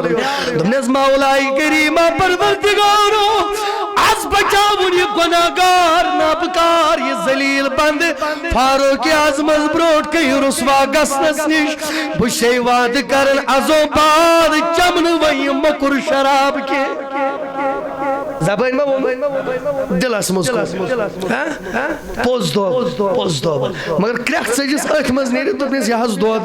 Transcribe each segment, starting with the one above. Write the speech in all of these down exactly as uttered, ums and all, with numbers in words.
دوٚپنس، مولائے کریما، پروردگارو، از بچاوُن یہِ گناہگار، نابکار، یہِ ذلیل بندٕ فاروق اعظمس برونٛٹھ کٔنۍ رسوا گژھنس نِش۔ بہٕ چھے وعدٕ کران، ازو بعد چمہٕ نہٕ وۄنۍ یہِ مۄکُر شراب کینٛہہ۔ زبٲنۍ ما ووٚن؟ دِلس منٛز کوٚر۔ ہاں؟ پوٚز دۄہ، پوٚز دۄہ۔ مگر کرٛٮ۪کھ ژٔجِس أتھۍ منٛز نیٖرِتھ، دوٚپنس، یہِ حظ دۄد۔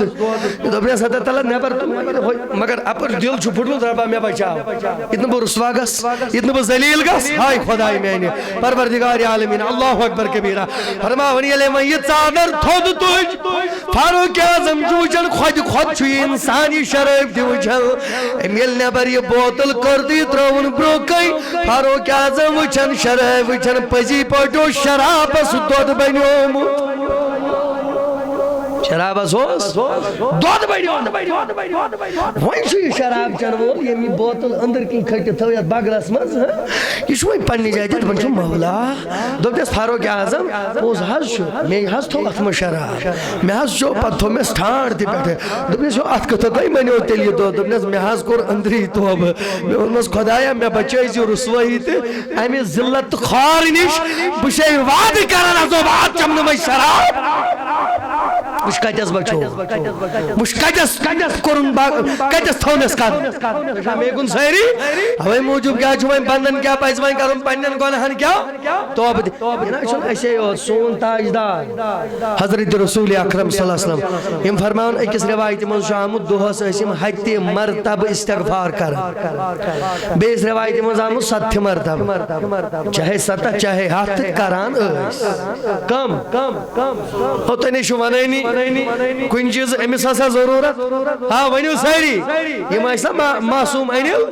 دوٚپنس، ہتا تلہ نٮ۪بر تُل وۄنۍ۔ مگر اپٲرۍ دِل چھُ پھُٹمُت، رۄبا مےٚ بچاو۔ ییٚتہِ نہٕ بہٕ رسوا گژھ، ییٚتہِ نہٕ بہٕ ذلیل گژھ، ہاے خداے میانہِ، پروردگار عالمین، اللہ اکبر کبیرہ۔ فرماوان، ییٚلہِ وۄنۍ یہِ ژادر تھوٚد تُج، فاروق اعظم چھُ وٕچھان، خۄدِ کھۄتہٕ چھُ یہِ انسان یہِ شرٲبۍ تہِ وٕچھان۔ أمۍ ییٚلہِ نٮ۪بر یہِ بوتل کٔر تہٕ یہِ ترٲوٕن برٛونٛہہ کَنہِ، فاروق اعظم وٕچھان شرٲبۍ، وٕچھان پٔزی پٲٹھۍ اوس شرابس دۄد بنیومُت۔ شرابس اوس دۄد بنیومُت۔ وۄنۍ چھُ یہِ شراب چٮ۪ن وول، ییٚمۍ یہِ بوتل أنٛدٕرۍ کِنۍ کھٔٹِتھ تھٲو یتھ بگرس منٛز، ہہ؟ یہِ چھُ وۄنۍ پننہِ جایہِ تہِ دپان چھُ، مولا، دوٚپنس، فاروق اعظم، پوٚز حظ چھُ، مےٚ حظ تھوٚو اتھ منٛز شراب، مےٚ حظ چیوٚو، پتہٕ تھوٚو مےٚ ٹھانڈ تہِ پٮ۪ٹھٕ۔ دوٚپنس، یو، اتھ کِتھ کٔنۍ بنیو تیٚلہِ یہِ دۄد؟ دوٚپنس، مےٚ حظ کوٚر أنٛدری توبہٕ، مےٚ ووٚنمس، خدایا، مےٚ بچٲیزِ رسوٲیی تہٕ امہِ ذلت تہٕ خوارٕ نِش۔ بہٕ چھے وعدٕ کران، ازو بعد چمہٕ نہٕ وۄنۍ شراب۔ وٕچھ کتٮ۪س بچو، وٕچھ کتٮ۪س، کتٮ۪س کوٚرُن با-، کتٮ۪س تھوٚونس قدم۔ مےٚ کُن سٲری، اوے موٗجوٗب کیٛاہ چھُ وۄنۍ بندن، کیٛاہ پزِ وۄنۍ کرُن پننٮ۪ن گۄنہن کیٛاہ؟ توبہٕ دِ۔ یہِ نہ چھُنہٕ اَسے یوت، سون تاجدار حضرت رسول اکرم صلی اللہ علیہ وسلم، یِم فرماوان، أکِس رِوایتہِ منٛز چھُ آمُت، دۄہس ٲسۍ یِم ہتہِ مرتبہٕ استغفار کران۔ بیٚیِس رِوایتہِ منٛز آمُت، ستہِ مرتبہٕ، چاہے ستتھ، چاہے ہتھ، کران ٲسۍ۔ کم؟ ہو، تۄہہِ نے چھُو ونٲنی کُنہِ چیٖز أمِس آسان ضروٗرت۔ آ، ؤنِو سٲری، یِم ٲسۍ نا ما-، معصوٗم أنِل؟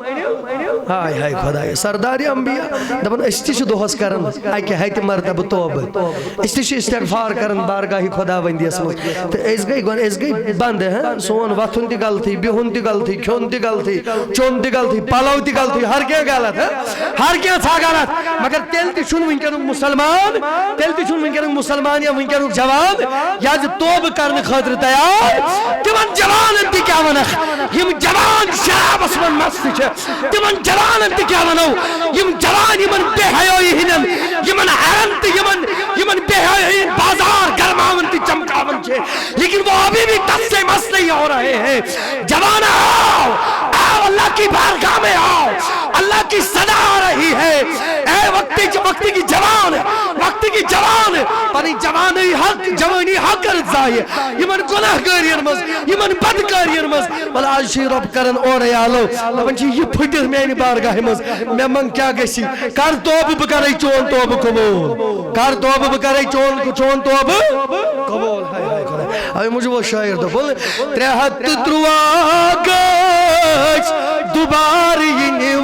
ہاے ہاے خۄدایا، سردار انبیاء۔ دپان، أسۍ تہِ چھِ دۄہس کران اکہِ ہتہِ مرتبہٕ توبہٕ، أسۍ تہِ چھِ استغفار کران بارگاہہِ خۄداوندیس منٛز۔ تہٕ أسۍ گٔے گۄڈٕ، أسۍ گٔے بنٛد، ہاں؟ سون وۄتھُن تہِ غلطی، بِہُن تہِ غلطی، کھیوٚن تہِ غلطی، چیوٚن تہِ غلطی، پلو تہِ غلطی، ہر کینٛہہ غلط، ہاں؟ ہر کینٛہہ ژھا غلط۔ مگر تیٚلہِ تہِ چھُنہٕ وٕنکیٚنُک مُسلمان، تیٚلہِ تہِ چھُنہٕ وٕنکیٚنُک مُسلمان یا وٕنکیٚنُک جوان، یا زِ توبہٕ کرنہٕ خٲطرٕ تیار۔ تِمن جوانن تہِ کیٛاہ ونکھ، یِم جوان شرابس منٛز مست چھِ، تِمن جوانن تہِ کیٛاہ ونو، یِم جوان یِمن بے حیٲیی ہٕنٛدٮ۪ن، یِمن عرن تہٕ یِمن، یِمن بے حیٲیی ہٕنٛدۍ بازار گرماوان تہٕ چمکاوان چھِ، لیکن وہ ابھی بھی دس سے مست نہیں ہو رہے ہیں۔ جوان آؤ، آؤ، اللہ کی بارگاہ میں آؤ، اللہ کی صدا آ رہی ہے۔ اے وقت کی، وقت کی جوان، وقت کی جوان، پنٕنۍ جوانی حق، جوانی حق کٔرِتھ ضایع۔ یِمن گۄناہ گٲرین منٛز، یِمن بدکٲرین منٛز، وَلہٕ آز چھُے رۄب کران اورَے آلو، دَپان چھِ، یہِ پھٕٹِتھ میانہِ بارگاہہِ منٛز، مےٚ منٛگ کیٛاہ گژھِ؟ کر توبہٕ، بہٕ کرے چون توبہٕ قبوٗل۔ کر توبہٕ، بہٕ کرے چون، چون توبہٕ قبوٗل۔ ہاے ہاے خۄداے۔ اَمہِ موٗجوٗب اوس شٲعر دوٚپُن، ترٛےٚ ہَتھ تہٕ تُرٛواہ گٔژھۍ دُبارٕ یِنہِ